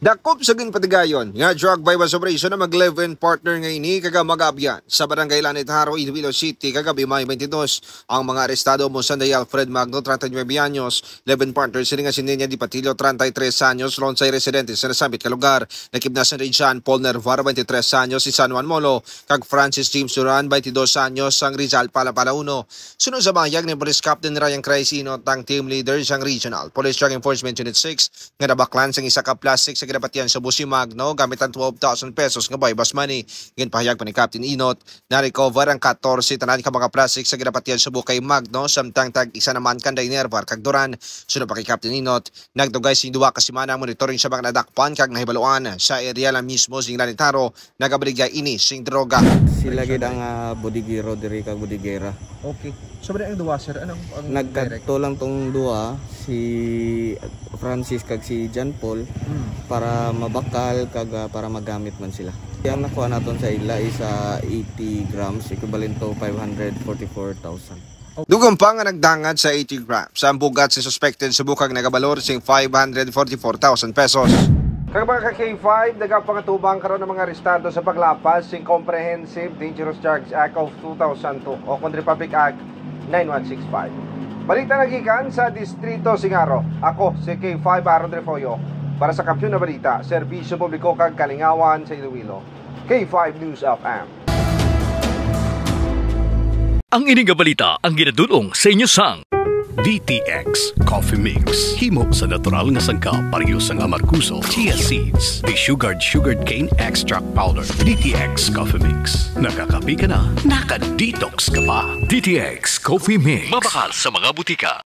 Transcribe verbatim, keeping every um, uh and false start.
Dakop sa ginpatigayon nga drug buy-bust operation ang mag-live-in partner nga ini kag ang mag-abyan sa Barangay Lanitaro, Iloilo City, kagabi, May twenty-two. Ang mga arestado mo sanday Alfred Magno, treinta y nueve anyos, live-in partner sini nga si Nenia Di Patillo, treinta y tres anyos, lonsay residente sa nasambit ka lugar. Nakibnasan rin John Paul Nervar, twenty-tres anyos, si San Juan Molo, kag Francis James Duran, twenty-dos anyos, sang Rizal, Palapala uno. Sunod sa bayag ni Police Captain Ryan Craisino, tang team leader sang Regional Police Drug Enforcement Unit six, nga nabaklan sang isa ka plastic sa ginapatian sa busi Magno gamit ang twelve thousand pesos nga buy-bust money. Ginpahayag pa ni Captain Inot, na-recover ang katorse tanan ka mga plastic sa ginapatian sa bukay Magno, samtang tag isa naman kanday Nervar kag Duran. Sunod pa kay Captain Inot, nagdugay sing duha ka semana ang monitoring sa mga nadakpan kag nahibaluan sa area lang mismo sing Lanitaro nagabaligya ini sing droga. Sila gid ang, ah, bodegero diri kag bodegera. Okay. So, ba ang duwa, sir? Anong ang Nagkadto lang tong duha, si Francis kag si John Paul, Hmm. para mabakal kag, ah, para magamit man sila. Ang nakuha naton sa ila is, ah, eighty grams, equivalent to five hundred forty-four thousand. Dugang pa nga nagdangat sa eighty grams ang bugat sa suspected sa bukag nagabalor sing five hundred forty-four thousand pesos. Kag mga ka-K five, nagapangatubang karon ang mga arestado sa paglapas sing Comprehensive Dangerous Drugs Act of two thousand two o kon Republic Act nine one six five. Balita nagikan sa Distrito Singaro. Ako si K five Aaron Refollo para sa Kampiyon na Balita, Serbisyo Publiko kag Kalingawan sa Iloilo. K five News F M. Ang ini nga balita ang ginadul-ong sa inyo sang D T X Coffee Mix. Himo sa natural nga sangkap, pareho sang amargoso, chia seeds, desugared sugarcane extract powder. D T X Coffee Mix. Nakakape ka na, naka-detox ka pa. D T X Coffee Mix. Mabakal sa mga butika.